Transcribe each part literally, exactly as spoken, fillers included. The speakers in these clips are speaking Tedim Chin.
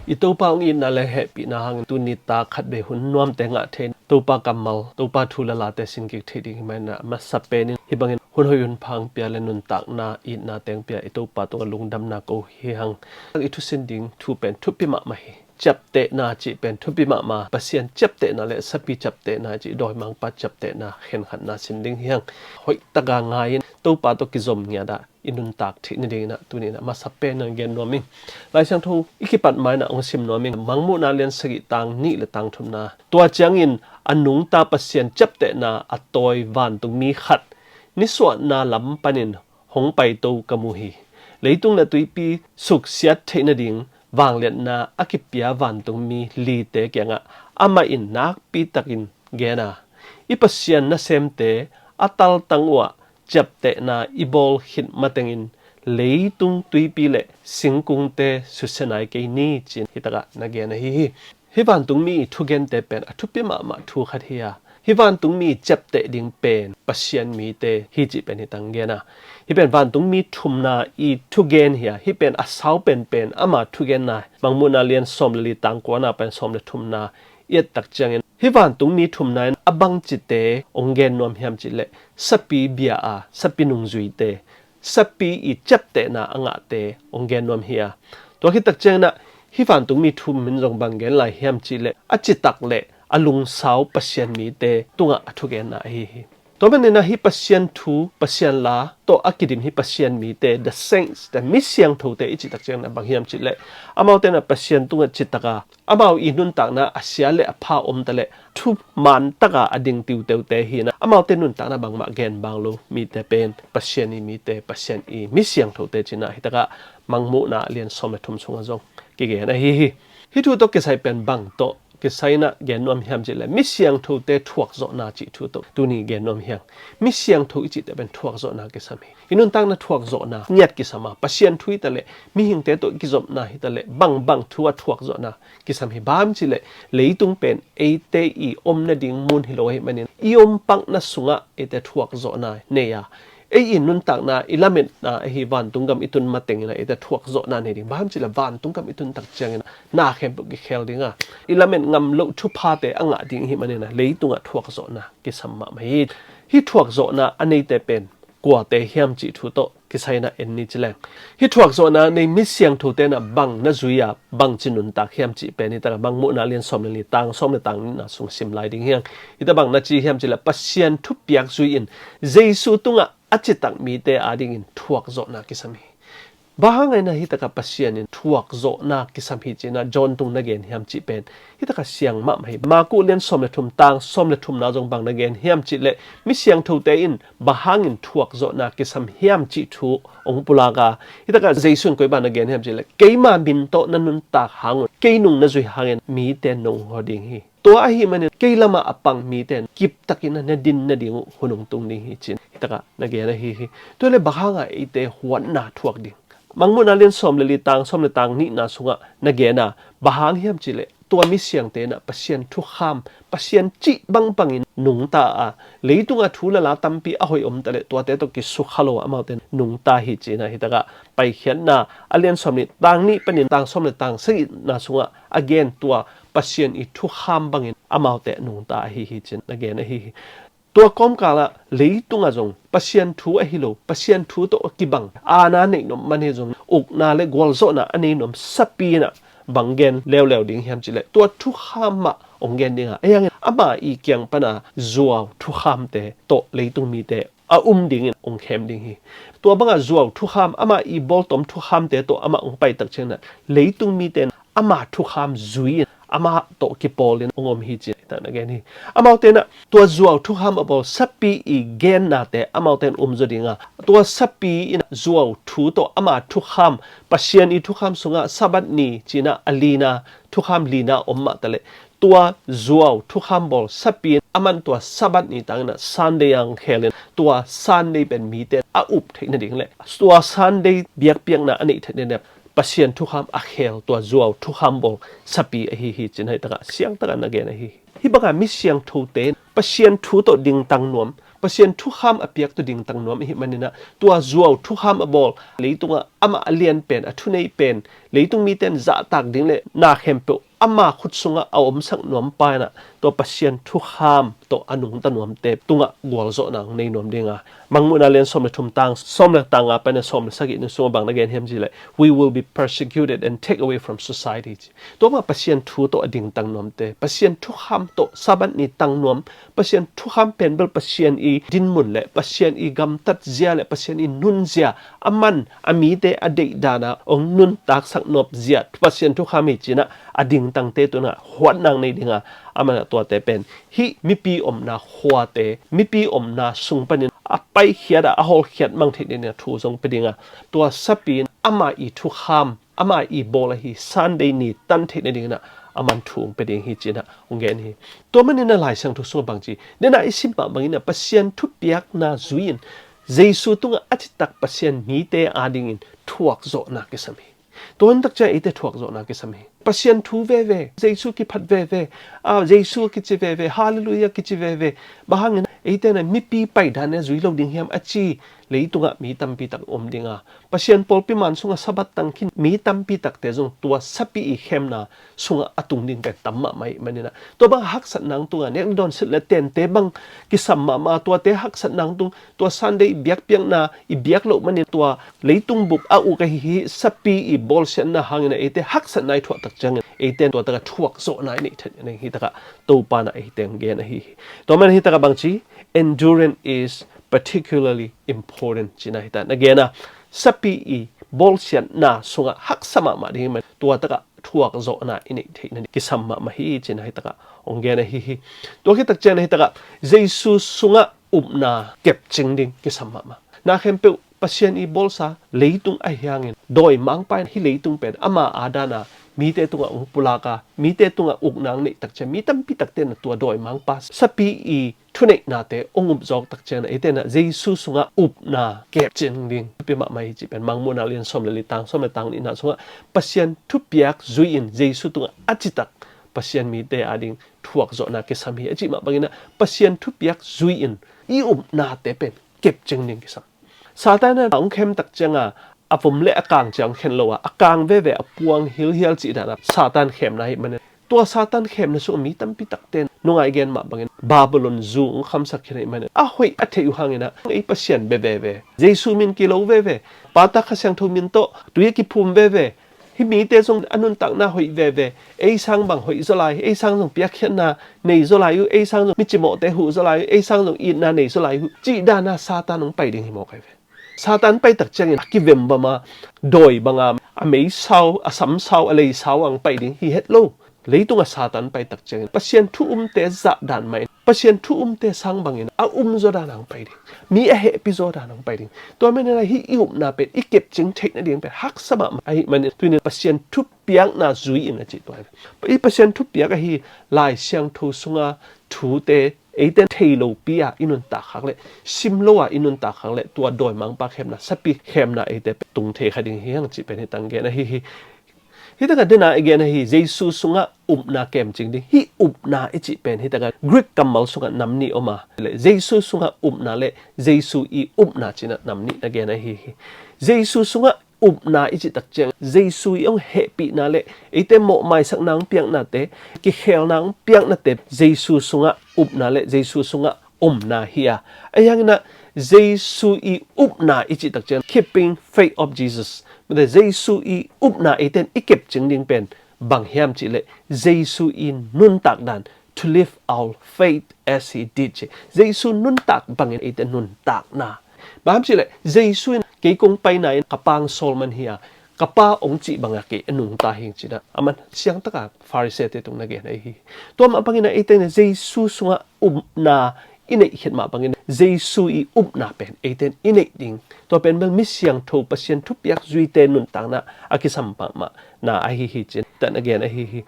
I Topa hong itna le hehpihna hangin tuni ta khat vei hun nuamte ngah thei, Topa kammal, Topa thu le late sin kik thei ding hi manin a masa penin hih bangin hun hoih hun pha hong pia le nuntakna itna teng pia i Topa tungah lungdamna ko hi hang. I thusin ding thu pen thupi mahmah hi. Ciaptehna cih pen thupi mahmah. Pasian ciaptehna le sapi ciaptehna cih dawimangpa ciaptehna khenkhatna sin ding hi hang. Hoihtaka ngai-in Topa tawh kizom ngiat ah i nuntak theih nadingin ah tuni in ah masa pen in gen nuam ing. Lai Siangtho i kipat ma-in ah hong sim nuam ing. Mangmuhna lian sagih tang nih le tang thumna. Tua ciangin a nungta Pasian ciaptehna a tawi vantungmi khat nisuahna lam panin hong paito ka mu hi. Leitung le tuipi suksiat theih nading vangliatna a kipia vantungmi lite kiangah amah in nakpitakin gen a, i Pasian nasemte a taltang uhah ciaptehna i bawl khit matengin leitung tuipi le singkungte susia nai kei ni, ci-in hitakah na gen ahi hi. Hih vantungmi i thugente pen a thupi mahmah thu khat hi a, hih vantungmi i ciapteh ding pen Pasian mite hi cih pen hitak gen a, hih pen vantungmi thumna i thugen hi a, hih pen a sau penpen ama thugenna, Mangmuhna lian sawm le li tang kuana pen sawm le thumna i et tak ciangin hih vantungmi thumna in a bangcite hong gen nuam hiam cih leh sapi bia a, sapi nungzuite, sapi i ciaptehna a ngahte hong gen nuam hi a. Tua khit tak ciangin ah hih vantungmi thum in zong bang gen lai hiam cih leh a citak le a lungsau Pasian mite tungah a thugenna ahi hi. Tua manin ah hih Pasian thu, Pasian la tawh a kidim hih Pasian mite, the saints, the mi siangthote i cih tak ciangin ah bang hiam cih leh amaute in ah Pasian tungah citak a, amau i nuntakna a sia le a pha om ta leh thuman taka a ding tiuteute hi in ah, amaute nuntakna bangmah gen bang lo mite pen Pasian i mite, Pasian i mi siangthote ci-in ah hitakah Mangmuhna lian sawm le thum sungah zong kigen ahi hi. Hih thu tawh kisai pen bang tawh kisai in ah gen nuam hiam cih leh mi siangthote thuakzawhna cih thu tawh tuni gen nuam hi hang. Mi siangtho i cihte pen thuakzawhna kisam hi. I nuntakna thuakzawhna ngiat kisam a, Pasian thu hi ta leh, mihingte tawh i kizopna hi ta leh, bangbang thu a thuakzawhna kisam hi. Bang hiam cih leh leitung pen eite i om nading mun hi lo ahih manin i om pakna sungah eite thuakzawhna nei a, ei i nuntakna, i lametna ahi vantung gam i tun matengin ah eite thuakzawhna nei ding. Bang hiam cih leh vantung gam i tun tak ciangin ah na khempeuh kikhel ding a, i lamet ngam loh thuphate a ngah ding ahih manin ah leitungah thuakzawhna kisam mahmah hi. Hih thuakzawhna a neite pen kuate hiam cih thu tawh kisai in ah en ni ci leng. Hih thuakzawhna nei mi siangthote in ah bang na zui a, bangci nuntak hiam cih pen hitakah Mangmuhna lian sawm le li tang sawm le tang nihna sung sim lai ding hi hang. Hitakah bang na ci hiam cih leh Pasian thupiak zui-in Jesu tungah a citak mite adingin thuakzawhna kisam hi. Bang hang in ah hitakah Pasian in thuakzawhna kisam hi ci-in ah John tung na gen hiam cih pen hitakah siang mahmah hi. Marku lian sawm le thum tang sawm le thumna zong bang na gen hiam cih leh mi siangthote in bang hangin thuakzawhna kisam hiam cih thu hong pulak a, hitakah Jesu in koi bang na gen hiam cih leh, keima min tawh na nuntak hang un, kei nung na zui hangin mite nong hua ding hi. Tua ahih manin kei lamah a pang mite in kiptakin na din nading uh hun hong tung ding hi ci-in hitakah na gen ahi hi. Tua leh bang hangah eite huatna thuak ding? Mangmuhna lian sawm le li tang sawm le tang nihna sungah na gen a, bang hang hiam cih leh tua mi siangte in ah Pasian thukham, Pasian cih bangbangin nungta a, leitungah thu le la tampi a hoih om ta leh tuate tawh kisukha lo a amaute nungta hi ci-in ah hitakah Paikhiatna a lian sawm nih tang nih panin tang sawm le tang sagihna sungah a gen tua Pasian i thukham bangin amaute nungta ahi hi ci-in a gen ahi hi. Tua kawmkalah leitungah zong Pasian thu ahi lo, Pasian thu tawh a kibang aana neih nuam man hi zong ukna le gualzawhna a nei nuam sapi in ah bang gen leuleu ding hiam cih leh tua thukham mah hong gen ding a, ahi hangin ama i kiang pana zuau thukhamte tawh leitung mite a um dingin hong khem ding hi. Tua bangah zuau thukham, ama i bawltom thukhamte tawh amah hong pai tak ciangin ah leitung mite in ama thukham zui-in amah tawh kipawlin hong om hi ci-in hitakah na gen hi. Amaute in ah tua zuau thukham a bawl sapi i gennate amaute in um zaw ding a, tua sapi in ah zuau thu tawh ama thukham, Pasian i thukham sungah Sabbath ni ci-in ah a lina, thukham lina om mah ta leh tua zuau thukham bawl sapi in aman tua Sabbath ni tangin ah Sunday a hong khelin tua Sunday pen mite in a up theih nading le tua Sunday biakpiakna a neih theih nading Pasian thukham a khel tua zuau thukham bawl sapi ahi hi ci-in hitakah siangtakah na gen ahi hi. Hih bangah mi siangthote in Pasian thu tawh dingtang nuam, Pasian thukham a piak tawh dingtang nuam ahih manin ah, tua zuau thukham a bawl, leitungah amah a lian pen, a thunei pen, leitung mite in zahtak ding le na khempeuh ama khut sungah a omsak nuam pa in ah, tua Pasian thukham tawh a nungta nuamte tungah gualzawhna hong nei nuam ding a, Mangmuhna lian sawm le thum, tang sawm le tang nga panin sawm le sagih nih sungah bang na gen hiam cih leh, "We will be persecuted and take away from society," ci. Tua mah Pasian thu tawh a dingtang nuamte, Pasian thukham tawh Sabbath ni tang nuam, Pasian thukham pen bel Pasian i dinmun le Pasian i gamtat zia le Pasian i nunzia, a man a mite a deih dan a hong nuntaksak nuam zia Pasian thukham hi ci-in ah, a dingtangte tungah huatna nei ding a, aman ah tuate pen hih mipi omna khuate, mipi omna sung panin a paikhiat a, a hawlkhiat mang theih ding a thu zong pia ding a, tua sapi in ama i thukham, ama i bawl ahi Sunday ni tan theih nading in ah aman thu hong pia ding hi ci-in ah hong gen hi. Tua manin ah Lai Siangtho sungah bang ci, den a i sim mah bangin ah Pasian thupiakna zui-in Jesu tungah a citak Pasian mite adingin thuakzawhna kisam hi. Tua hun tak ciang eite thuakzawhna kisam hi. Pasian thu veve, Jesu kiphat veve, a, Jesu kici veve, Halleluiah kici veve. Bang hangin eite in ah mipi paidan a zui lo ding hiam a ci, leitungah mi tampi tak om ding a, Pasian pawlpi man sungah Sabbath tang khin mi tampi takte zong tua sapi i khemna sungah a tung ding pen tam mahmah ahih manin ah, tua bang haksatna hong tung a, nek le dawn, silh le tente bang kisam mahmah a, tuate haksatna hong tung, tua Sunday biakpiakna i biak loh manin tua leitung bup a uk ahi hi sapi i bawlsiatna hangin ah eite haksatna i thuah tak ciangin eite in tua tak a thuakzawhna i neih theih nading hi tak a Topa in ah eite hong gen ahi hi. Tua man hi tak a bang ci, "Endurance is particularly important," ci-in ah hi tak a na gen a, sapi i bawlsiatna sungah haksa mahmah ding hi man, tua tak a thuakzawhna i neih theih nading kisam mahmah hi ci-in ah hi tak a hong gen ahi hi. Tua khit tak ciang ah hi tak a Jesu sungah upna kepcing ding kisam mahmah. Na khempeuh Pasian i bawlsa leitung ahi hangin, dawimangpa in hih leitung pen ama adan a mite tungah hong pulak a, mite tungah ukna hong neih tak ciang, mi tampi takte in ah tua dawimangpa sapi i thuneihnate hong up zawk tak ciang ah eite in ah Jesu sungah upna kepcing ding thupi mahmah hi cih pen Mangmuhna lian sawm le li, tang sawm le tang nihna sungah, "Pasian thupiak zui-in Jesu tungah a citak Pasian mite ading thuakzawhna kisam hi," a cih mah bangin ah Pasian thupiak zui-in i upnate pen kepcing ding kisam. Satan in ah hong khem tak ciang a, a vom le a kang ciang khen lo a, a kang veve a puang hilhial cih dan a Satan khemna ahih manin, tua Satan khemna sungah mi tampi takte in nungah i gen mah bangin Babylon zu hong khamsak khin ahih manin, a hoih a theih uh hangin ah ei Pasian bia veve, Jesu min kilo veve, Pa, Ta, Kha Siangtho min tawh tui a kiphum veve, hih mite zong a nuntakna hoih veve, ei sang bang hoih zaw lai, ei sang zong piakkhiatna nei zaw lai uh, ei sang zong micimawhte huh zaw lai uh, ei sang zong itna nei zaw lai uh, cih dan a Satan hong pai ding hi mawk ahi ve. Satan pai tak ciangin a kivembam a, dawi bang a, a meisau, a samsau, a leisau a hong pai ding hi het lo. Leitung a Satan pai tak ciangin Pasian thu umte zah dan mah in, Pasian thu umte sang bangin a um zaw dan a hong pai ding, mi a hehpih zaw dan a hong pai ding. Tua manin ah hih i upna pen i kepcing theih nading pen haksa mahmah ahih manin, tuni in Pasian thupiakna zui-in a cih tua hi. I Pasian thupiak ahi Lai Siangtho sunga thute eite in thei lopi a i nuntak khak leh, sim lo a i nuntak khak leh, tua dawimangpa khemna, sapi khemna eite tung thei kha ding hi hang cih pen hi tak a gen ahi hi. Hi tak a den a i gen ahi, Jesu sungah upna kemcing ding. Hih upna i cih pen hi tak a Greek kammal sungah nam nih om a, le Jesu sungah upna le Jesu i upna ci-in ah nam nih na gen ahi hi. Jesu sungah upna i cih tak ciang, Jesu i hong hehpihna le eite mawhmaisakna hong piaknate, kikhelna hong piaknate, Jesu sungah upna le Jesu sungah omna hi a. Ahi hangin ah Jesu i upna i cih tak ciang, keeping faith of Jesus, mate, Jesu i upna eite in i kepcing ding pen bang hiam cih leh, Jesu i nuntak dan, to live our faith as he did, ci. Jesu nuntak bangin eite nuntakna. Bang hiam cih leh, Jesu in, "Kei kong paina in ka Pa hong sawl man hi a, ka Pa hong cih bang a kei a nungta hi ing," ci-in ah aman siangtak a Pharisee-te tung na gen ahi hi. Tua mah bangin ah eite in Jesu sungah upna i neih khit mah bangin, Jesu i upna pen eite in i neih ding. Tua pen bel mi siangtho, Pasian thupiak zuite nuntakna a kisam mahmahna ahi hi ci-in tak a na gen ahi hi.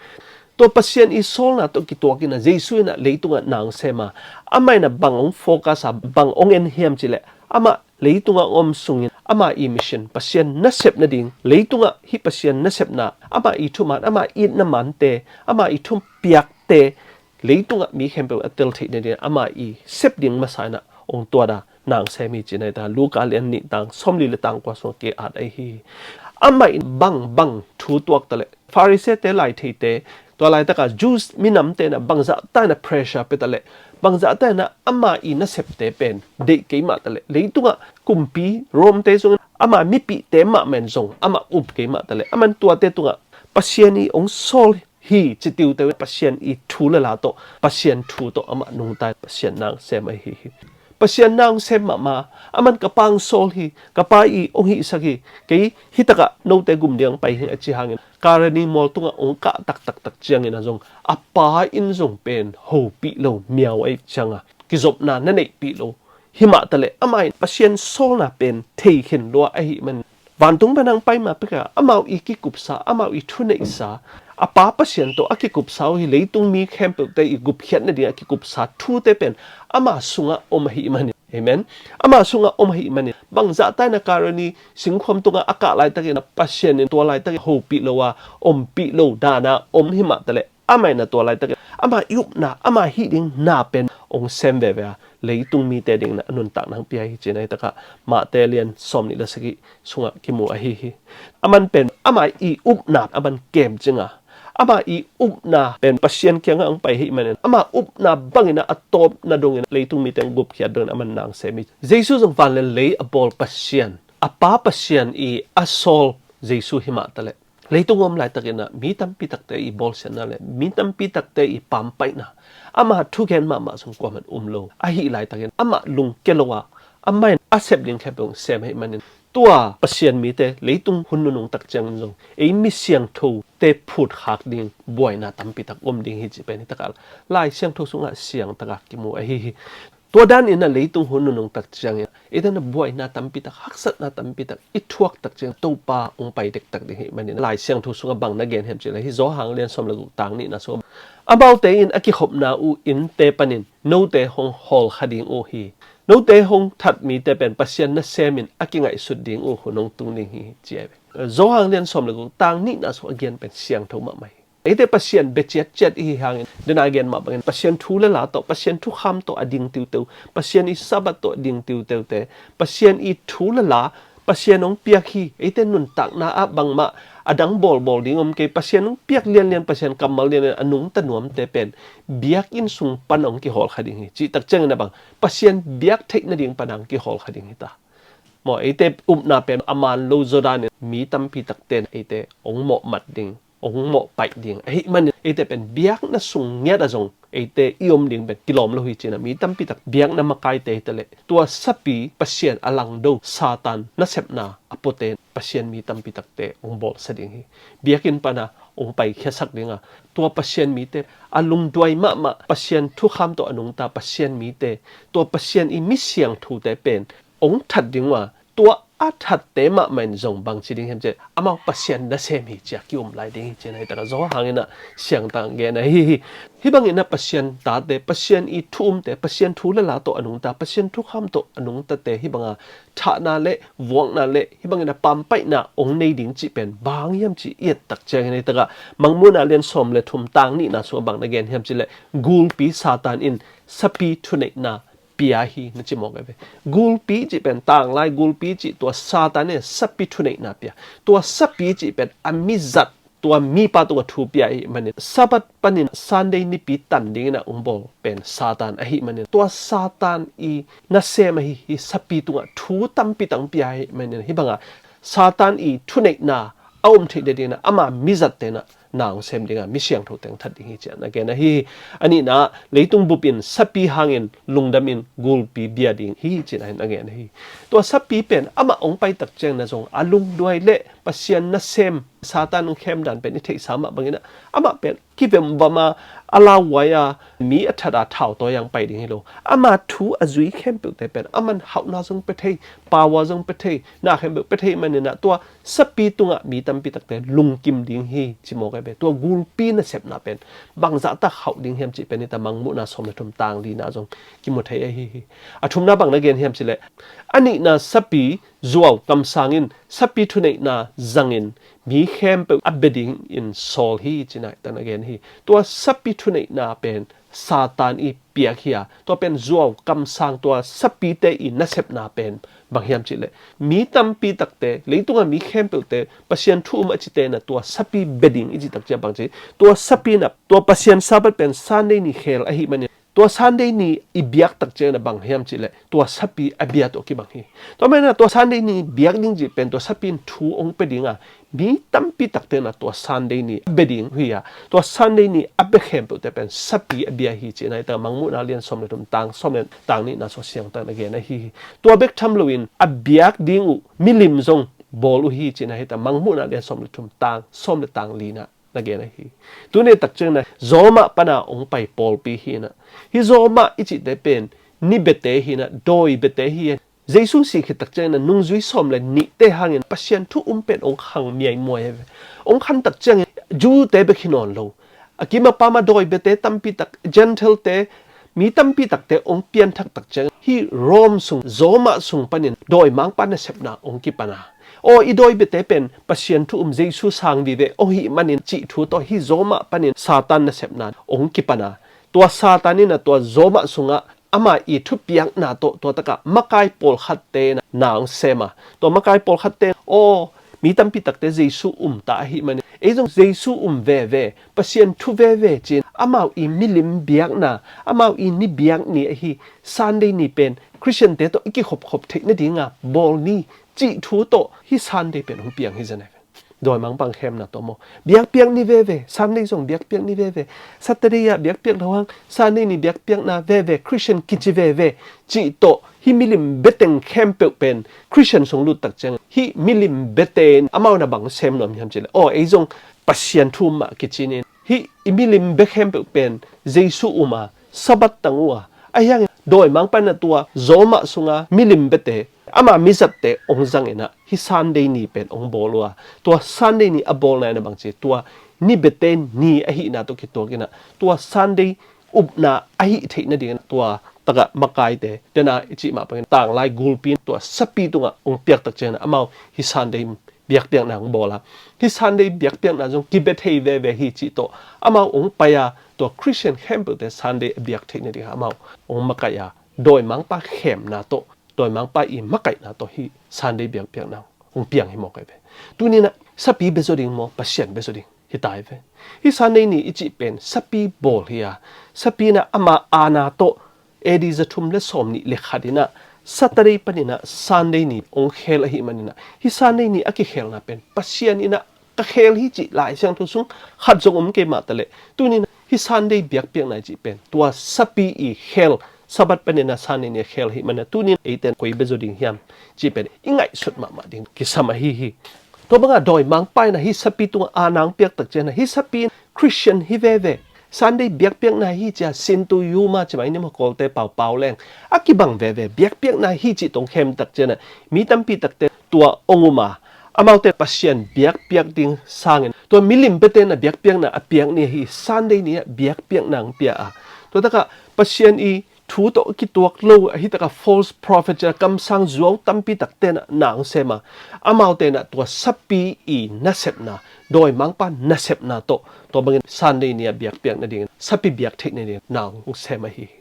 Tua Pasian i sawlna tawh kituakin ah Jesu in ah leitungah na hong sem a, amah in ah bang hong focus a, bang hong en hiam cih leh, amah leitungah hong om sungin ama i mission, Pasian nasep nading, leitungah hih Pasian nasepna, ama i thuman, ama itna mante, ama i thupiakte, leitungah mi khempeuh a tel theih nading ama i sep ding masa in ah hong tuat a, na hong sem hi ci-in ahi ta. Luka lian nih tang sawmli le tang kua sungah ki-at ahi hi. Amah in bangbang thu tuak ta leh Pharisee-te, laitheite, tua laitaka Jews minamte in ah bangzahta in ah pressure pia ta leh, bangzahta in ah ama ii nasepte pen deih kei mah ta leh, leitungah kumpi Rome-te sungah ama mipihte mahmah in zong amah up kei mah ta leh, aman tuate tungah Pasian ii hong sawl hi ci tiute uh, Pasian ii thu le la tawh, Pasian thu tawh amah nungta in Pasian na hong sem ahi hi. Pasian na hong sem mahmah, aman ka Pa hong sawl hi, ka Pa ii hong hihsak hi, kei hih takah note gum ding hong pai hi a cih hangin, Karani mual tungah hong kah taktaktak ciangin ah zong, a Pa in zong pen hopih lo, miau ahih ciangah kizopna na neihpih lo. Himah ta leh amah in Pasian sawlna pen thei khin lua ahih manin, vantung pan hong pai ma pekah amau ii kikupsa, amau ii thuneihsa, a Pa Pasian tawh a kikupsa uh hi, leitung mi khempeuhte ii gupkhiat nading a kikupsa thute pen ama sungah om ahih manin. Amen. Ama sungah om ahih manin, bangzahta in ah Karani singkhuam tungah a kah laitakin ah Pasian in tua laitakin hopih lo a, ompih lo dan a om himah ta leh, amah in ah tua laitakin ama ii upna, ama hih ding na pen hong sem veve a, leitung mite dingin ah a nuntakna hong pia hi ci-in ahi takah Mate lian sawmnih le sagih sungah kimu ahi hi. Aman pen ama ii upna aman kemcing a, ama ii upna pen Pasian kiangah hong pai ahih manin, ama upna bangin ah a tawpna dongin leitung mite hong gupkhiat dongin aman na hong sem hi. Jesu zong van le lei a bawl Pasian, a Pa Pasian ii a sawl Jesu himah ta leh, leitung a om laitakin ah mi tampi takte ii bawlsiatna le mi tampi takte ii pampaihna, ama thugen mahmah zong kuamah in um lo ahih laitakin, amah lungkia lo a, amah in a sep ding khempeuh hong sem ahih manin, tua Pasian mite, leitung hun nunung tak ciangin zong ei mi siangthote phutkhak ding buaina tampi tak om ding hi cih pen hih takah Lai Siangtho sungah siangtak a kimu ahi hi. Tua danin ah leitung hun nunung tak ciangin, eite in ah buaina tampi tak, haksatna tampi tak i thuak tak ciang, Topa hong pai dektak ding ahih manin, Lai Siangtho sungah bang na gen hiam cih leh, hih Johan lian sawm le guk tang nihna sungah, amaute in a kikhopna uh innte panin note hong hawlkha ding uh hi. Note hong that mite pen Pasian nasem in a kingaihsut ding uh hun hong tung ding hi, ci ahi ve. Johan lian sawm le guk tang nihna sungah a gen pen siangtho mahmah hi. Eite Pasian bia ciatciat i hi hangin, den a gen mah bangin Pasian thu le la tawh, Pasian thukham tawh a ding tiuteu, Pasian ii Sabbath tawh a ding tiuteute, Pasian ii thu le la, Pasian hong piak hi, eite nuntakna ah bangmah a dang bawlbawl ding om kei, Pasian hong piak lianlian, Pasian kammal lianlian a nungta nuamte pen biakinn sung pan hong kihawlkha ding hi. Cih tak ciangin ah bang, Pasian biak theih nading pan hong kihawlkha ding hi ta. Maw, eite upna pen a man lo zaw danin mi tampi takte in eite hong mawhmat ding, hong mawhpaih ding ahih manin, eite pen biakna sung ngiat ah zong eite i om ding pen kilawm lo hi ci-in ah mi tampi tak biakna makaite hi ta leh, tua sapi Pasian a langdo Satan nasepna a puate in Pasian mi tampi takte hong bawlsia ding hi. Biakinn pan ah hong paikhiasak ding a, tua Pasian mite, a lungduai mahmah, Pasian thukham tawh a nungta Pasian mite, tua Pasian ii mi siangthote pen hong that ding uh a, tua a thatte mahmah in zong bangci ding hiam cih leh, amau Pasian nasem hi ci-a ki-um lai ding hi ci-in ahi takah Johan in ah siangtak gen ahi hi. Hih bangin ah Pasian tate, Pasian ii thu umte, Pasian thu le la tawh a nungta, Pasian thukham tawh a nungtate hih banga thahna le vuakna le hih bangin ah pampaihna hong nei ding cih pen bang hiam cih i et tak ciangin ahi takah Mangmuhna lian sawm le thum tang nihna sungah bang na gen hiam cih leh, gulpi Satan in sapi thuneihna pia hi, na ci mawk ahi ve. Gulpi cih pen, tanglai gulpi cih, tua Satan in sapi thuneihna pia. Tua sapi cih pen a mizat, tua mipa tungah thu pia ahih manin, Sabbath panin Sunday nipi tan dingin ah hong bawl pen Satan ahih manin, tua Satan ii nasem ahi hi sapi tungah thu tampi tak pia ahih manin, hih banga Satan ii thuneihna a om theih nadingin ah ama mizatte in ah na hong sem ding a, mi siangthote hong that ding hi ci-in ah na gen ahi hi. A nihna, leitung bup in sapi hangin lungdamin gulpi bia ding hi ci-in ah na gen ahi hi. Tua sapi pen amah hong pai tak ciangin ah zong a lungduai le Pasian nasem, Satan hong khem dan pen i theihsa mah bangin ah, amah pen kivemvam a, a lauhuai a, mi a that a thautawi a hong pai ding hi lo. Ama thu a zui khempeuhte pen aman hauhna zong pia thei, power zong pia thei, na khempeuh pia thei manin ah, tua sapi tungah mi tampi takte lungkim ding hi ci mawk ahi ve. Tua gulpi nasepna pen bangzah tak hauh ding hiam cih pen hih ta Mangmuhna sawm le thum tang lina zong kimu thei ahi hi. A thumna bang na gen hiam cih leh, a nihna sapi Zuau kamsang in sapi thuneihna zangin mi khempeuh a bia dingin sawl hi, ci-in a hih tak na gen hi. Tua sapi thuneihna pen Satan i piak hi a, tua pen zuau kamsang tua sapite i nasepna pen bang hiam cihleh, mi tampi takte, leitungah mi khempeuhte Pasian thu um a cite na tua sapi bia ding i cih tak ciang bang ci, tua sapi na, tua Pasian Sabbath pen Sunday ni khel ahih manin, tua Sunday ni i biak tak ciangin a bang hiam cihleh, tua sapi a bia tawh kibang hi. Tua manin a tua Sunday ni biak ding cih pen tua sapi in thu hong pia ding a, mi tampi takte na tua Sunday ni a bia ding hi a, tua Sunday ni a bia khempeuhte pen sapi a bia hi, ci-in a hih tak Mangmuhna lian sawm le thum tang sawm le tang nihna sua siang tak na gen ahi hi. Tua bek tham loin a biak ding uh milim zong bawl uh hi, ci-in a hih tak Mangmuhna lian sawm le thum tang sawm le tang lina na gen ahi. Tuni tak ciangin a Roma pana hong pai pawlpi hi-in a, hih Roma i cihte pen ni biate hi-in a, dawi biate hi. Jesu sih khit tak ciangin a nungzui sawm le nihte hangin Pasian thu um pen hong khang miaimuai hi ve. Hong khan tak ciangin Jew-te bek hi nawn lo, a kim a pam a dawi biate tampi tak, Gentile-te, mi tampi takte hong pianthak tak ciangin hih Rome sung, Roma sung panin dawimangpa nasepna hong kipan a, aw, i dawi biate pen Pasian thu um Jesu sang vive hong hih manin cih thu tawh hih Roma panin Satan nasepna hong kipan a, tua Satan in a tua Roma sungah ama i thupiakna tawh tua takah makai pawlkhatte na na hong sem a, tua makai pawlkhatte, aw, mi tampi takte Jesu um ta ahih manin ei zong Jesu um veve, Pasian thu veve ci-in amau i milim biakna, amau i ni biak ni ahi Sunday ni pen Khristiante tawh i kikhopkhop theih nadinga bawl ni, cih thu tawh hih Sunday pen hong piang hi zen a hi ve. Dawimangpa hong khemna tawh maw, biakpiak ni veve, Sunday zong biakpiak ni veve, Saturday ah biakpiak lo hang Sunday ni biakpiakna veve, Khristian kici veve, cih tawh hih milim bia teng khempeuh pen Khristian sung lut tak ciangin hih milim biate in amau na bang sem nuam hiam cihleh, aw, ei zong Pasian thu um mah kici ni, hih i milim bia khempeuh pen Jesu um a, Sabbath tang uh a, ahi hangin dawimangpa in a tua Roma sunga milim biate, ama mizatte hong zangin a hih Sunday ni pen hong bawl uh a, tua Sunday ni a bawlna in a bang ci, tua ni biate ni ahihna tawh kituakin a tua Sunday upna a hih theih nadingin tua takah makaite, dena i cih mah bangin tanglai gulpi in tua sapi tungah hong piak tak ciangin a amau hih Sunday biakpiakna hong bawl a, hih Sunday biakpiakna zong kibia thei veve hi cih tawh amau hong pai a, tua Khristian khempeuhte Sunday a biak theih nading a amau hong makaih a, dawimangpa khemna tawh, dawimangpa i makaihna tawh hih Sunday biakpiakna hong piang hi mawk ahi ve. Tuni in a sapi bia zaw ding maw, Pasian bia zaw ding, hi ta hi ve. Hih Sunday ni i cih pen sapi bawl hi a, sapi in a ama aana tawh A D za thum le sawm nih le khat in a Saturday panin a Sunday ni hong khel ahih manin a, hih Sunday ni a kikhelna pen Pasian in a ka khel hi cih Lai Siangtho sung khat zong om kei mah taleh, tuni in a hih Sunday biakpiakna i cih pen tua sapi i khel, Sabbath panin a Sunday ni a khel ahih manin a, tuni in eite in koi bia zaw ding hiam cih pen i ngaihsut mahmah ding kisam ahi hi. Tua banga dawimangpa in a hih sapi tungah aana hong piak tak ciangin a hih sapi in Khristian hi veve, Sunday biakpiakna hi ci a, Shinto-yuma ci mai ni maw, Kawlte paupau leng, a kibang veve, biakpiakna hi cih tawh hong khem tak ciangin a mi tampi takte tua hong um a, amaute Pasian biakpiak ding sangin tua milim biate in a biakpiakna a piak ni ahi Sunday ni ah biakpiakna hong pia a, tua takah Pasian i thu tawh kituak lo ahi takah false prophet ci a, kamsang zuau tampi takte in a na hong sem a, amaute in a tua sapi i nasepna, dawimangpa nasepna tawh, tua bangin Sunday ni a biakpiak nadingin, sapi biak theih nadingin na hong sem ahi hi.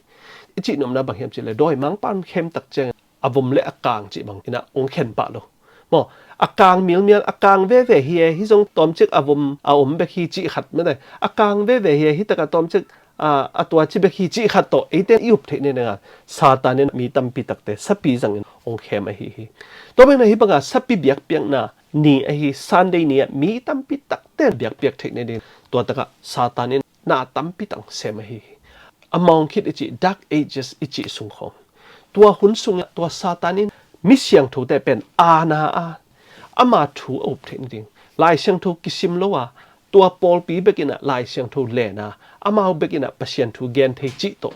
I cih nopna bang hiam cihleh, dawimangpa hong khem tak ciangin a vom le a kang cih bangin a hong khen pah lo maw. A kang mialmial, a kang veve hi e, hih zong tawmcik a vom a om bek hi cih khat mate, a kang veve hi e, hih takah tawmcik a, a tuaci bek hi cih khat tawh eite in i up theih nadinga Satan in mi tampi takte sapi zangin hong khem ahi hi. Tua bangin a hih banga sapi biakpiakna ni ahi Sunday ni ah mi tampi takte in biakpiak theih nading tua takah Satan in na tampi tak sem ahi hi. A mawng khit i cih, Dark Ages i cih sung khawng, tua hun sungah tua Satan in mi siangthote pen aana a, ama thu a up theih nading, Lai Siangtho kisim lo a, tua pawlpi bek in a Lai Siangtho len a, amau bek in a Pasian thu gen thei cih tawh,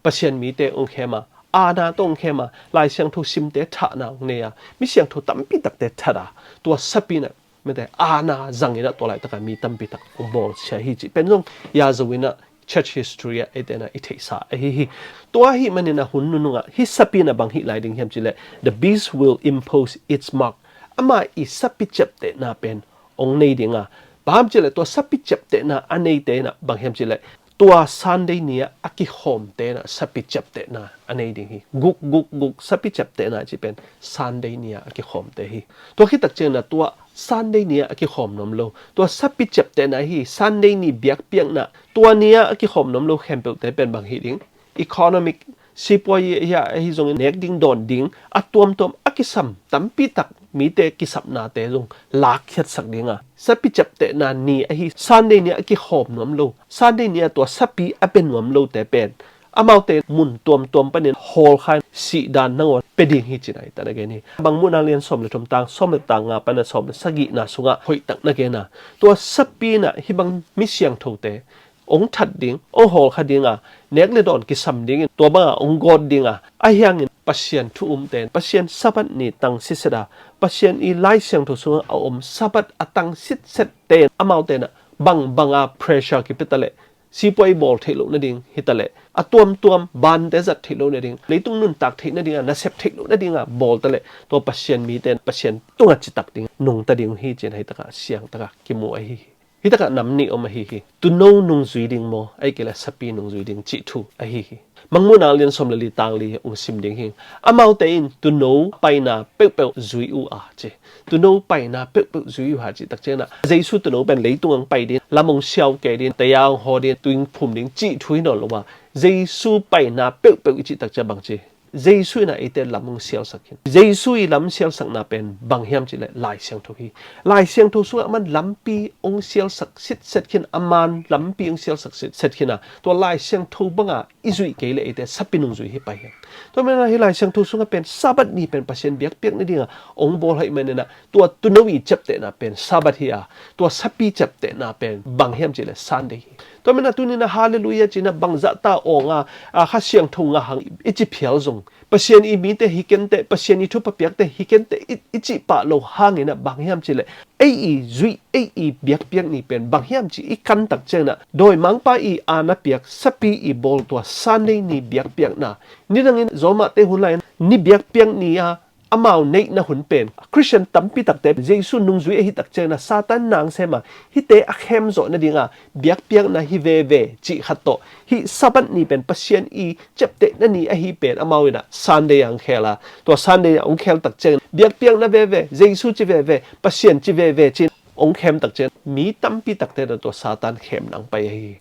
Pasian mite hong khem a, aana tawh hong khem a, Lai Siangtho simte thahna hong nei a, mi siangtho tampi takte that a, tua sapi in a mite aana zangin a tua laitakah mi tampi tak hong bawlsia hi cih pen zong ya zo in a church history ah eite in ah i theihsa ahi hi. Tua ahih manin ah hun nunung ah hih sapi in ah bang hih lai ding hiam cih leh, the beast will impose its mark. Amah i sapi ciaptehna pen hong nei ding a, bang hiam cih leh tua sapi ciaptehna a neite in ah bang hiam cih leh, tua Sunday ni ah a kikhawmte in ah sapi ciaptehna a nei ding hi. Guk guk guk sapi ciaptehna cih pen Sunday ni ah a kikhawmte hi. Tua khit tak ciangin ah tua Sunday ni ah a kikhawm nuam lo, tua sapi ciaptehna hi, Sunday ni biakpiakna, tua ni ah a kikhawm nuam lo khempeuhte pen bang hi ding? Economic, sipuai hi a, ahi zongin nek ding dawn ding a tuamtuam a kisam tampi tak, mite kisapnate zong lakkhiatsak ding a, sapi ciaptehna ni ahi Sunday ni a kikhawm nuam lo, Sunday ni a tua sapi a bia nuam lote pen amaute mun tuamtuam panin hawlkha in sihdan nangawn pia ding hi ci-in ah hih tak na gen hi. Bang Muhna lian sawm le thum, tang sawm le tang nga pan a sawm le sagihna sungah hoihtak na gen a, tua sapi in ah hih bang mi siangthote hong that ding, hong hawlkha ding a, nek le dawn kisam dingin tua bangah hong gawt ding a, ahi hangin Pasian thu umte, Pasian Sabbath ni tang sitset a, Pasian i Lai Siangtho sungah a om Sabbath a tang sitsette in amaute in ah bangbang a pressure kipia ta leh, sipuai bawl theih loh nading hi ta leh, a tuamtuam bante zat theih loh nading, leitung nuntak theih nading a, nasep theih loh nading a bawl ta leh, tua Pasian mite in Pasian tungah citak ding, nungta ding uh hi ci-in ah hih tak ah siangtak a kimu ahi hi. Hih tak ah nam nih om ahi hi. Tuuno nungzui ding maw, ahih kei leh sapi nungzui ding cih thu ahi hi. Mangmuhna lian sawm le li, tang li hong sim ding hi. Amaute in tuuno paina peuhpeuh zui uh a ci. Tuuno paina peuhpeuh zui uh a cih tak ciangin ah, Jesu tuuno pen leitung hong pai ding, lam hong siau kei ding, taya hong haw ding, tui hong phum ding cih thu hi nawn lo a, Jesu paina peuhpeuh i cih tak ciang bang ci? Jesu in ah eite lam hong sialsak khin. Jesu i lam sialsakna pen bang hiam cih leh Lai Siangtho hi. Lai Siangtho sungah aman lampi hong sialsak sitset khin, aman lampi hong sialsak sitset khin a, tua Lai Siangtho banga i zuih kei leh eite sapi nungzui hi pah hiam? Tua manin ah hih Lai Siangtho sungah pen Sabbath ni pen Pasian biakpiak nading a hong bawl ahih manin ah tua tuuno i ciaptehna pen Sabbath hi a, tua sapi ciaptehna pen bang hiam cih leh Sunday hi. Tua manin ah tuni-in ah Hallelujah ci-in ah bangzah ta awng a, a, Kha Siangtho ngah hang i ci phial zong, Pasian i mite hi kenteh, Pasian i thupha piakte hi kenteh i, i cih pah loh hangin ah bang hiam cih leh, ei i zuih, ei i biakpiak ni pen bang hiam cih i kan tak ciangin ah, dawimangpa i aana piak sapi i bawl tua Sunday ni biakpiakna, nidangin zawlmahte hun lai-in ni biakpiak ni a amau neihna hun pen, Khristian tampi takte Jesu nungzui ahih tak ciangin ah Satan na hong sem a, hihte a khem zawh nading a biakpiakna hi veve cih khat tawh, hih Sabbath ni pen Pasian i ciaptehna ni ahi pen amau in ah Sunday a hong khel a, tua Sunday a hong khel tak ciangin biakpiakna veve, Jesu ci veve, Pasian ci veve ci-in hong khem tak ciangin mi tampi takte in ah tua Satan khemna hong pai ahi hi.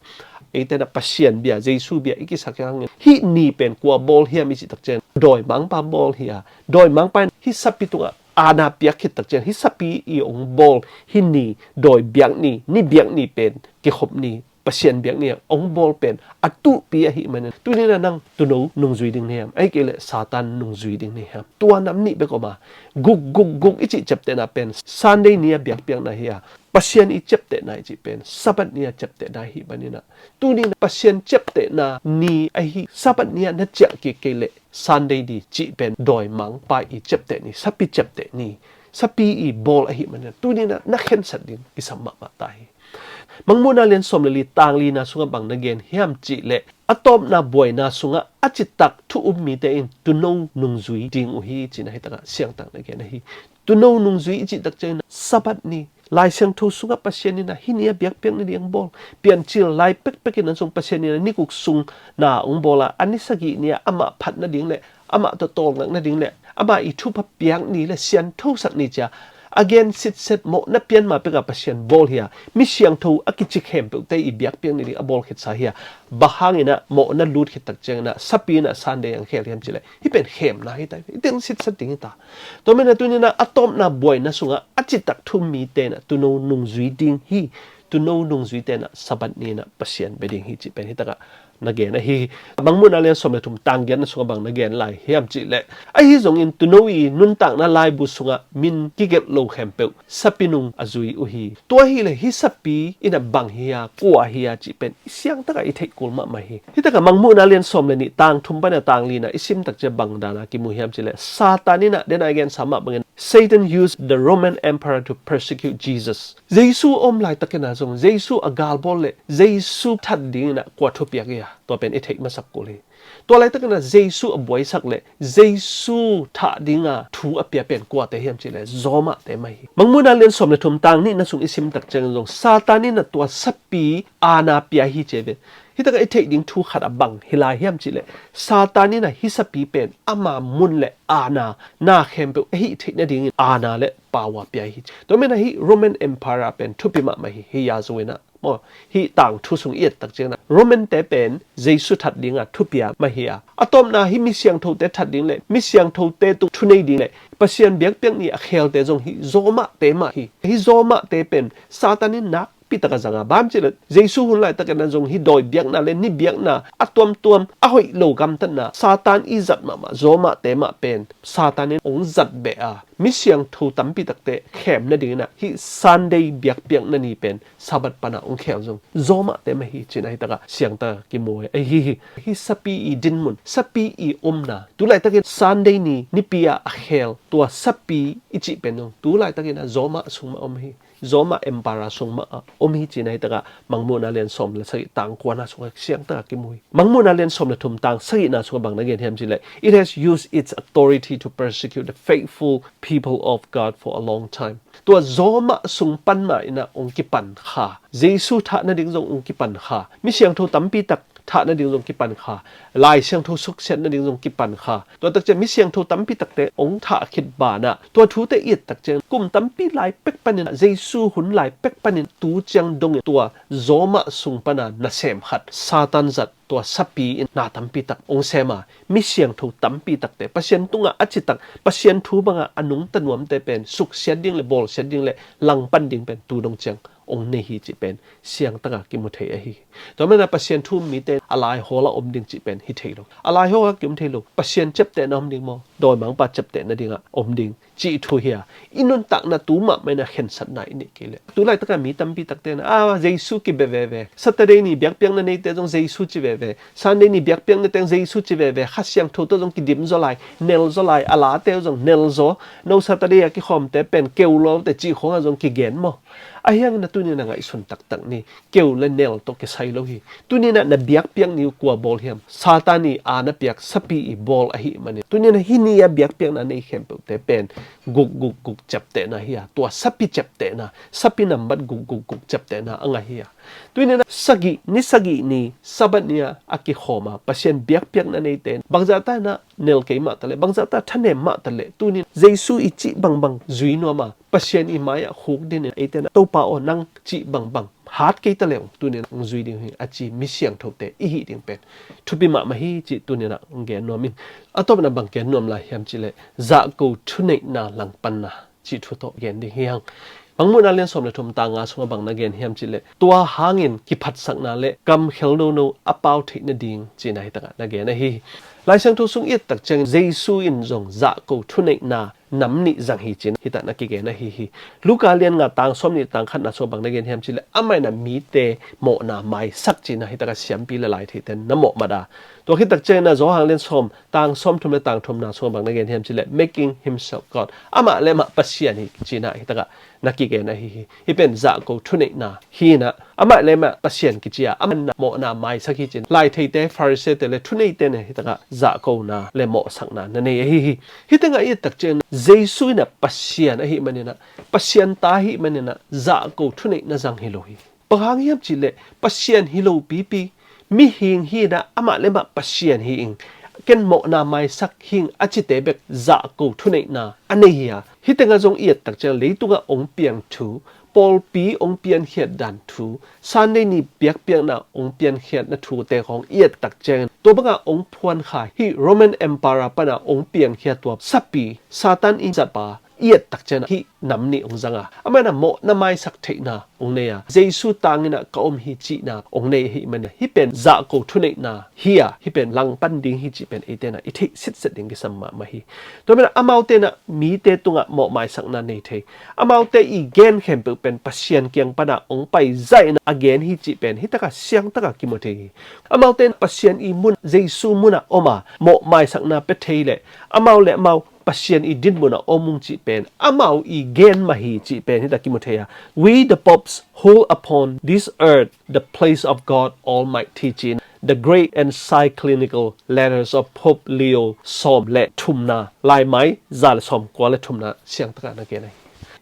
Eite in ah Pasian bia, Jesu bia i kisak hangin hih ni pen kua bawl hiam i cih tak ciangin dawimangpa bawl hi a, dawimangpa in hih sapi tungah aana piak khit tak ciangin hih sapi i hong bawl hih ni, dawi biak ni, ni biak ni pen kikhop ni, Pasian biak ni a hong bawl pen a tuhpi ahih manin, tuni-in ah nang tuuno nungzui ding na hiam, ahih kei leh Satan nungzui ding na hiam? Tua nam nih bek om a, guk guk guk i cih ciaptehna pen Sunday ni a biakpiakna hi a, Pasian i ciaptehna i cih pen Sabbath ni a ciaptehna ahih manin ah, tuni-in ah Pasian ciaptehna ni ahi Sabbath ni a na ciah kik kei leh Sunday ni cih pen dawimangpa i ciapteh ni, sapi ciapteh ni, sapi i bawl ahih manin ah tuni-in ah na khensat ding kisam mahmah ta hi. Mangmuhna lian sawm le li, tang lina sungah bang na gen hiam cih leh, a tawpna buaina sungah a citak thu um mite in tuuno nungzui ding uh hi ci-in ah hih tak ah siangtak na gen ahi. Tuuno nungzui i cih tak ciangin ah Sabbath ni, Lai Siangtho sungah Pasian in ah hih ni a biakpiak nading hong bawl, Piancil lai pekpek in ah zong Pasian in ah ni guk sung na hong bawl a, a ni sagih ni a amah phat nading leh amah tawh tawlngak nading leh amah i thupha piak ni leh sianthosak ni ci-a a gen sitset, mawhna pian ma pek a Pasian bawl hi a, mi siangtho a kici khempeuhte i biakpiak nading a bawl khitsa hi a, bang hangin ah mawhna lut khit tak ciangin ah sapi in ah Sunday hong khel hiam cih leh, hih pen khemna hi ta hi, i teng sitset ding hi ta. Tua manin ah tuni-in ah a tawpna buaina sungah a citak thu um mite in ah tuuno nungzui ding hi. Tuuno nungzuite in ah Sabbath ni in ah Pasian bia ding hi cih pen hih tak ah na gen ahi hi. Mangmuhna lian sawm le thum tang giatna sungah bang na gen lai hiam cihleh, ahi zongin tuuno i nuntakna laibu sungah min kigelh lo khempeuh sapi nung a zui uh hi. Tua hileh hih sapi in a bang hi a, kua hi a cih pen i siangtakah i theih kul mahmah hi. Hitakah Mangmuhna lian sawm le nih tang thum pan a tang lina i sim takciang bang dana kimu hiam cihleh, Satan in a, dena i gensa mah bangin, Satan used the Roman emperor to persecute Jesus. Jesu om laitakin a zong Jesu a galbawl le Jesu that dingin a kua thupiak hi a, tua pen i theih masak kul hi. Tua laitakin a Jesu a buaisak le Jesu thah dinga thu a pia pen kuate hiam cihleh, Roma te mah hi. Mangmuhna lian sawm le thum tang nihna sung i sim takciangin zong Satan in a tua sapi aana pia hi ci ve. Hitakah i theih ding thu khat a bang hi lai hiam cihleh, Satan in a hih sapi pen ama mun le aana, na khempeuh a hih theih nadingin aana le power pia hi. Tua manin a hih Roman Empire pen thupi mahmah hi, hih yazui in a maw, hih tangthu sung i et takciangin a Roman te pen Jesu that dinga thupia mah hi a, a tawpna hih mi siangthote that ding le mi siangthote tung thunei ding le Pasian biakpiak ni a khelte zong hih Roma te mah hi. Hih Roma te pen Satan in nakpi taka zanga, bang hiam cihleh Jesu hun laitakin a zong hih dawi biakna le ni biakna a tuamtuam a hoih lo gamtatna Satan i zat mahmah Roma te mah pen Satan in ong zat beh a, mi siangtho tampi takte khem nadingin a hih Sunday biakpiakna ni pen Sabbath pana ong khel zong Roma te mah hi cihna hitakah siangtaka kimu hi. Ahi hi. Hih sapi i dinmun, sapi i omna, tu laitakin Sunday ni nipi a a khel tua sapi i cih pen zong tu laitakin a Roma sung mah om hi. Roma Empire sung mah a om hi cihna hitakah Mangmuhna lian sawm le sagih tang kuana sungah siangtaka kimu hi. Mangmuhna lian sawm le thum tang sagihna sungah bang na gen hiam cihleh, it has used its authority to persecute the faithful people of God for a long time. Tua Roma sung pan mah in a ong kipan kha, Jesu thah nading zong ong kipan kha, mi siangtho tampi tak thah nading zong kipan kha, Lai Siangtho suksiat nading zong kipan kha. Tua takciang mi siangtho tampi takte ong thah khit banah tua thute i et takciang kum tampi lai pek panin a, Jesu hun lai pek panin tu ciang dongin tua Roma sung pana nasem khat Satan zat tua sapi in na tampi tak ong sem a, mi siangtho tampi takte Pasian tungah a citak Pasian thu bangah a nungta nuamte pen suksiat ding le bawlsiat ding le langpan ding pen tu dong ciang ong nei hi cih pen siangtaka kimu thei ahi hi. Tua manin a Pasian thu um mite a laihawl a om ding cih pen hi thei lo. A laihawl a ki-om thei lo. Pasian ciaptehna om ding maw, dawimangpa ciaptehna dingah om ding cih thu hi a, i nuntakna tu mahmah in a khensatna i neih kei leh. Tu laitaka mi tampi takte in a, a, Jesu kibia veve. Saturday ni biakpiakna neite zong Jesu ci veve. Sunday ni biakpiaknate zong Jesu ci veve. Kha Siangtho tawh zong kidim zaw lai, nel zaw lai, a late zong nel zaw. No Saturday a kikhawmte pen keu lawte cih khawngah zong kigen maw. Ahi hangin a tuni in a ngaihsun taktak ni, keu le nel tawh kisai lo hi. Tuni in a na biakpiak ni uh kua bawl hiam? Satan i aana piak sapi i bawl ahih manin. Tuni in a hih ni a biakpiakna nei khempeuhte pen guk guk guk ciaptehna hi a, tua sapi ciaptehna, sapi nambat guk guk guk ciaptehna a ngah hi a. Tuni in a sagih, ni sagih ni, Sabbath ni a a kikhawm a Pasian biakpiakna neite in bangzahta in a nel kei mah taleh, bangzahta thanem mah taleh, tuni in Jesu i cih bangbang zui nuam a, Pasian i mai-ah khukdin in eite in a, Topa aw, nang cih bangbang hat kei taleh ong tuni in ong zui ding hi a ci mi siangthote i hih ding pen thupi mahmah hi cih tuni in a ong gen nuam ing. A tawpna bang gen nuam lai hiam cihleh, zahko thuneihna langpanna cih thu tawh gen ding hi hang. Mangmuhna lian sawm le thum tang nga sungah bang na gen hiam cihleh, tua hangin kiphatsakna le kamkhel nono a pau theih nading cihna hitakah na gen ahi hi. Lai Siangtho sung i et takciangin Jesu in zong zahko thuneihna nam nih zang hi cihna hitakah na kigen ahi hi. Luka lian nga tang sawm nih tang khatna sungah bang na gen hiam cihleh, amah in a mite mawhna maisak cihna hitakah siampi le laitheite na mawhmat a. Tua khit takciangin a Johan lian sawm tang sawmthum le tang thumna sungah bang na gen hiam cihleh, making himself God. Amah le amah Pasian hi cihna hitakah na kigen ahi hi. Hih pen zahko thuneihna hi in a, amah le amah Pasian kici a, amah in a mawhna maisak hi ci-in laitheite, Pharisee-te le thuneite in a hitakah zahkona le mawhsakna na nei ahi hi. Hih tengah i et takciangin Jesu in a Pasian ahih manin a, Pasian ta ahih manin a zahko thuneihna zang hi lo hi. Bang hang hiam cihleh, Pasian hi lo pipi, mihing hi in a, amah le amah Pasian hi ing, ken mawhna maisak hi ing a cite bek zahko thuneihna a nei hi a. Hih tengah zong i et takciang leitungah ong piang thu, pawlpi ong piankhiat dan thu, Sunday ni biakpiakna ong piankhiatna thute khawng i et takciangin tua bangah ong phuan kha hih Roman Empire pana ong piangkhia tua sapi, Satan i zatpa, i et tak ciangin ah hih nam nih hong zang a, amah in ah mawhna maisak theihna hong nei a, Jesu tangin ah ka om hi cihna hong nei ahih manin ah hih pen zahko thuneihna hi a, hih pen langpan ding hi cih pen eite in ah i theih sitset ding kisam mahmah hi. Tua manin ah amaute in ah mite tungah mawh maisakna nei thei. Amaute i gen khempeuh pen Pasian kiang pan ah hong pai zahin ah a gen hi cih pen hih takah siangtak ah kimu thei hi. Amaute in Pasian i mun, Jesu mun ah om a, mawh maisakna pia thei leh amau le amau Pasian i dinmun ah om ung cih pen amau i gen mah hi cih pen hih takah kimu thei a. We the popes hold upon this earth the place of God Almighty ci-in The Great Encyclical Letters of Pope Leo sawm le thumna, laimai za le sawm kua le thumna siangtak ah na gen ahi.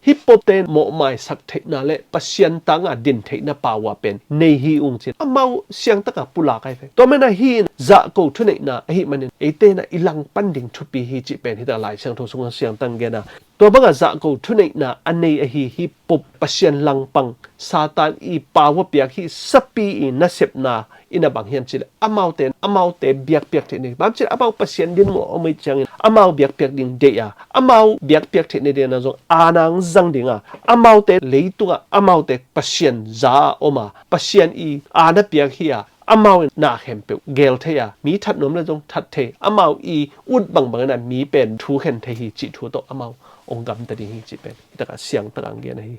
Hih popte in mawh maisak theihna le Pasian tangah din theihna power pen nei hi ung ci-in amau siangtak ah pulak ahi ve. Tua manin ah hih in zahko thuneihna ahih manin eite in ah i langpan ding thupi hi cih pen hih takah Lai Siangtho sungah siangtak ah gen a. Tua bangah zahko thuneihna a nei ahi hih pop, Pasian langpang, Satan i power piak hih sapi i nasepna in ah bang hiam cih leh amaute in amaute biakpiak theih nading, bang hiam cih leh amau Pasian dinmun ah om ahih ciangin amau biakpiak ding deih a, amau biakpiak theih nading ah zong aana hong zang ding a, amaute leitungah amaute Pasian za ah om a, Pasian i aana piak hi a, amau in na khempeuh gel thei a, mi that nuam le zong that thei, amau i ut bangbang in ah mi pen thukhen thei hi cih thu tawh amau hong gamta ding hi cih pen hih takah siangtak ah hong gen ahi.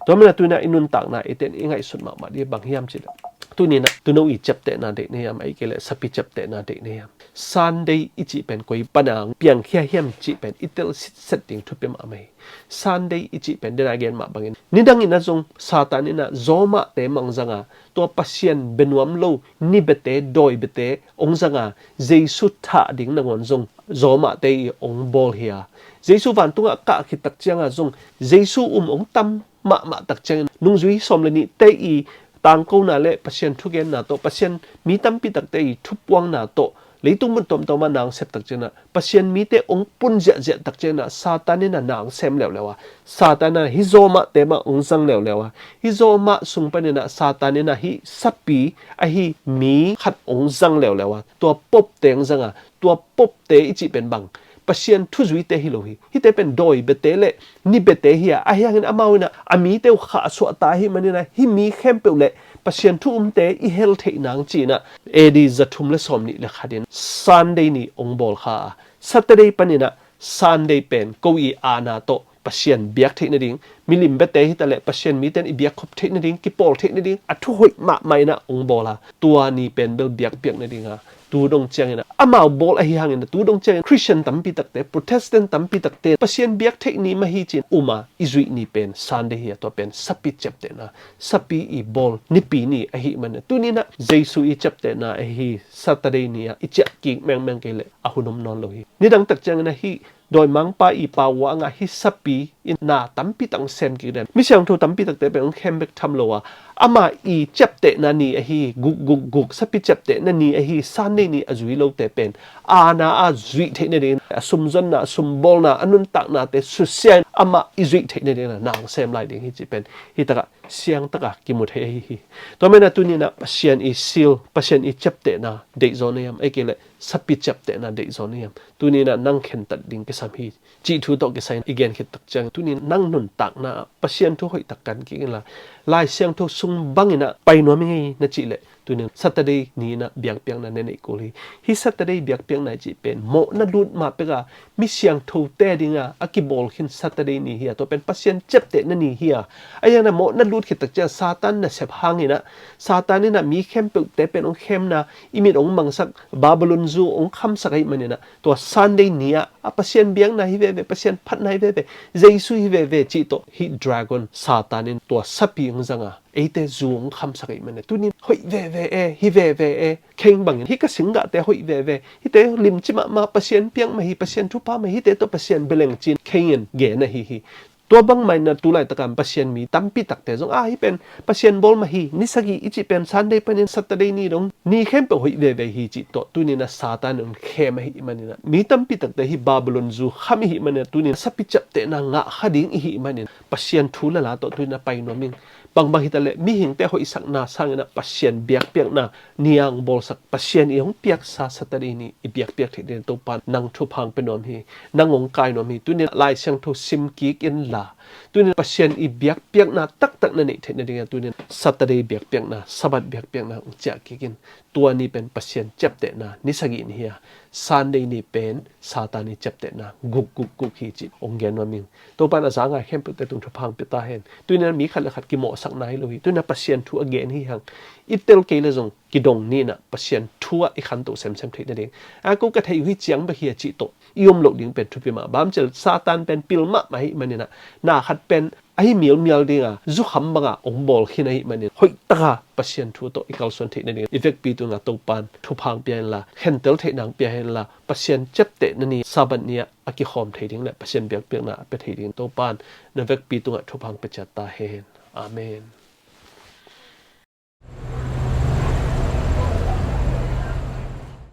Tua manin ah tuni-in ah i nuntakna eite in i ngaihsut mahmah ding bang hiam cih leh, tuni-in ah tuuno i ciaptehna deih na hiam, ahih kei leh sapi ciaptehna deih na hiam? Sunday i cih pen koi pan a hong piangkhia hiam cih pen i tel sitset ding thupi mahmah hi. Sunday i cih pen den a gen mah bangin nidangin ah zong Satan in ah zawmahte mah hong zang a, tua Pasian bia nuam lo ni biate, dawi biate hong zang a, Jesu thah ding nangawn zong zawmahte i hong bawl hi a, Jesu vantungah kah khit tak ciangah zong Jesu um hong tam mahmah tak ciangin nungzui sawm le nihte i tangkona le Pasian thugenna tawh, Pasian mi tampi takte i thupuakna tawh leitung mun tuamtuam ah na hong sep tak ciangin ah, Pasian mite hong pun ziahziah tak ciangin ah Satan in ah na hong sem leuleu a, Satan in ah hih zawmahte mah hong zang leuleu a, hih zawmah sung panin ah Satan in ah hih sapi ahi mi khat hong zang leuleu a, tua popte hong zang a, tua popte i cih pen bang, Pasian thuzuite hi lo hi. Hihte pen dawi biate le ni biate hi a, ahi hangin amau in ah a mite uh khahsuah ta ahih manin ah hih mi khempeuh le Pasian thu umte i hel theih nang ci-in ah A D za thum le sawm nih le khat in Sunday ni hong bawl kha a, Saturday panin ah Sunday pen ko i aana tawh Pasian biak theih nading, milim biate hi ta leh Pasian mite in i biak khop theih nading, kipawl theih nading a thu hoih mahmah in ah hong bawl a, tua ni pen bel biakpiak nading a, tu dong ciangin ah amau bawl ahi hangin ah tu dong ciangin Christian tampi takte, Protestant tampi takte Pasian biak theih ni mah hi ci-in um a, i zuih ni pen Sunday hi a, tua pen sapi ciaptehna, sapi i bawl nipi ni ahih manin ah tuni-in ah Jesu i ciaptehna ahi Saturday ni ah i ciah kik mengmeng kei leh a hun om nawn lo hi. Nidang tak ciangin ah hih dawimangpa i power a ngah hih sapi in na tampi tak hong sem kik den. Mi siangtho tampi takte pen hong khem bek tham lo a, amah i ciaptehna ni ahi guk guk guk, sapi ciaptehna ni ahi Sunday ni a zui lote pen aana a zuih theih nading, a sumzonna, a sumbawlna, a nuntaknate susia in amah i zuih theih nading in ah na hong sem lai ding hi cih pen hih takah siangtak ah kimu thei ahi hi. Tua manin ah tuni-in ah Pasian i seal, Pasian i ciaptehna deihzaw na hiam, ahih kei leh sapi ciaptehna deihzaw na hiam? Tuni-in ah nang khentat ding kisam hi cih thu tawh kisai-in i gen khit tak ciang, tuni-in nang nuntakna ah Pasian thu hoih tak kan kik inla, Lai Siangtho sung bangin ah pai nuam ing ei na cih leh, tuni-in Saturday ni-in ah biakpiakna na neih kul hi. Hih Saturday biakpiakna i cih pen mawhna lut mah pek a, mi siangthote ding a a kibawl khin Saturday ni hi a, tua pen Pasian ciaptehna ni hi a, ahi hangin ah mawhna lut khit tak ciang Satan nasep hangin ah, Satan in ah mi khempeuhte pen hong khemna, i mit hong mangsak, Babylon zu hong khamsak ahih manin ah tua Sunday ni ah a Pasian biakna hi veve, Pasian phatna hi veve, Jesu hi veve cih tawh hih dragon Satan in tua sapi hong zang a, eite zu hong khamsak ahih manin ah tuni-in hoih veve e, hi veve e, Cain bangin hih ka singgahte hoih veve, hihte limci mahmah, Pasian piak mah hi, Pasian thupha mah hi, hihte tawh Pasian bia leng ci-in Cain in gen ahi hi. Tua bangmah in ah tu laitakin Pasian mi tampi takte zong, "Ah, hih pen Pasian bawl mah hi, ni sagih i cih pen Sunday panin Saturday ni dong ni khempeuh hoih veve hi," cih tawh tuni in ah Satan in hong khem ahih manin ah, mi tampi takte hih Babylon zu kham i hih manin ah, tuni in ah sapi ciaptehna ngah kha ding i hih manin ah, Pasian thu le la tawh tuni in ah pai nuam ing. Bangbang hi ta leh mihingte hoihsakna sangin ah Pasian biakpiakna niang bawlsak, Pasian in hong piaksa Saturday ni i biakpiak theih dingin Topa nang thupha hong pia nuam hi. Nang hong kai nuam hi. Tuni in ah Lai Siangtho sim kik inla, tuni in ah Pasian i biakpiakna taktak na neih theih nadingin tuni in ah Saturday biakpiakna, Sabbath biakpiakna hong ciah kik in. Tua ni pen Pasian ciaptehna ni sagih ni hi a, Sunday ni pen Satan i ciaptehna guk guk guk hi cih hong gen nuam ing. Topa in a za ngai khempeuhte tung thupha hong pia ta hen. Tuni in ah mi khat le khat kimawhsakna hi lo hi. Tuni in ah Pasian thu a gen hi hang. I tel kei le zong kidong ni in ah Pasian thu ah i khanto semsem theih nading. A, ko ka theih uh hi ciang bek hi a cih tawh i om loh ding pen thupi mah. Bang hiam cih leh Satan pen pil mahmah ahih manin ah, na khat pen ahi mialmial ding a, zukham bang a hong bawl khin ahih manin, hoih tak a Pasian thu tawh i kalsuan theih nading i vekpi tungah Topa in thupha hong pia inla, khentel theihna hong pia inla, Pasian ciaptehna ni Sabbath ni ah a kikhawm thei ding le Pasian biakpiakna a pia thei ding Topa in na vekpi tungah thupha hong pia ciat ta hen. Amen.